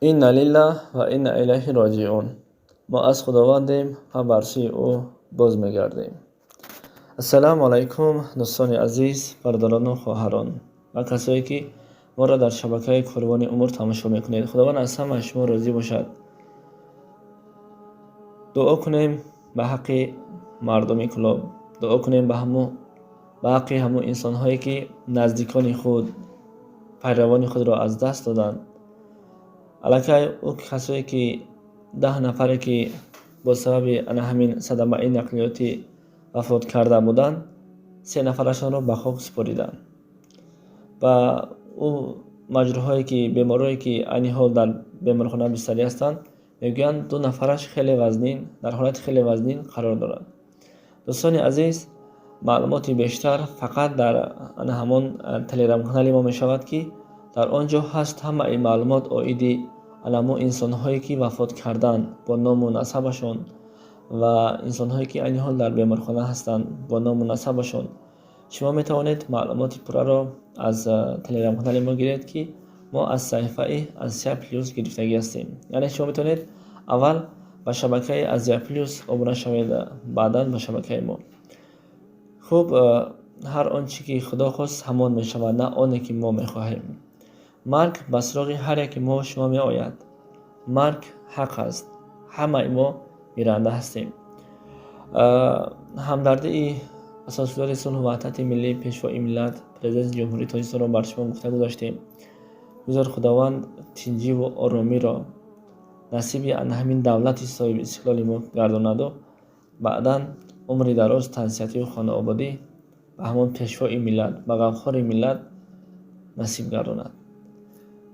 Инна лиллаҳ ва инна илайҳи роҷиун. Мо аз Худовандем ва бар сӯи ӯ боз мегардем. Ассалому алайкум, дӯстони азиз, бародарону хоҳарон ва касое, ки моро дар шабакаи Корвони Умур тамошо мекунед. Худованд аз ҳамаи шумо розӣ бошад. Дуо кунем ба ҳаққи мардуми Кӯлоб, дуо кунем ба ҳаққи ҳамун инсонҳое, ки наздикони худ, пайравони худро аз даст доданд. Аллакай ӯ касое, ки 10 нафаре, ки бо сабаби ана ҳамин садамаи нақлиётӣ вафот карда буданд, се нафарашонро ба хок супориданд ва ӯ маҷрӯҳое, ки беморое, ки айни ҳол дар беморхона бистарӣ ҳастанд, мегӯянд, ду нафараш хеле вазнин, дар ҳолати хеле вазнин қарор дорад. Дӯстони азиз, маълумоти бештар фақат дар ана ҳамон телеграм-канали мо мешавад, ки дар он ҷо ҳаст ҳамаи маълумот оиди анамо инсонҳое, ки вафот карданд, бо ному насабашон ва инсонҳое, ки айни ҳол дар беморхона ҳастанд, бо ному насабашон. Шумо метавонед маълумоти пурраро аз телеграм-канали мо гиред, ки мо аз саҳифаи Азия Плюс гирифтагӣ ҳастем. Яъне шумо метавонед аввал ба шабакаи Азия Плюс обуна шавед, баъдан ба шабакаи мо. Хуб, ҳар он чӣ ки Худо хост, ҳамон мешавад, на оне ки мо мехоҳем. Марг ба суроғи ҳар яке мо шумо меояд. Марг ҳақ аст, ҳамаи мо миранда ҳастем. Ҳамдардии Асосгузори сулҳу ваҳдати миллӣ, Пешвои миллат, Президенти Ҷумҳурии Тоҷикистонро бар шумо гуфта гузаштем. Гузор Худованд тинҷиву оромиро насиби ана ҳамин давлати соҳиби истиқлоли мо гардонаду баъдан умри дароз, тансиҳатию хонаободӣ ба ҳамон Пешвои миллат, ба ғамхори миллат насиб гардонад.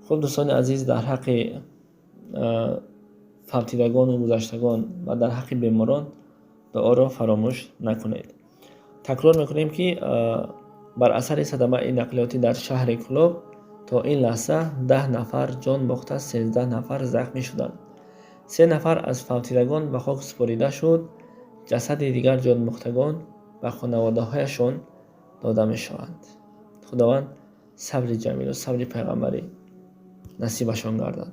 Хуб, дӯстони азиз, дар ҳаққи фавтидагону гузаштагон ва дар ҳаққи беморон дуоро фаромӯш накунед. Такрор мекунем, ки бар асари садамаи нақлиётӣ дар шаҳри Кӯлоб то ин лаҳза 10 нафар ҷон бохта, 13 нафар захмӣ шуданд. Се нафар аз фавтидагон ба хок супорида шуд. Ҷасади дигар ҷонбохтагон ба хонаводаҳояшон дода мешаванд. Худованд сабри ҷамилу сабри пайғамбарӣ насибашон гардад.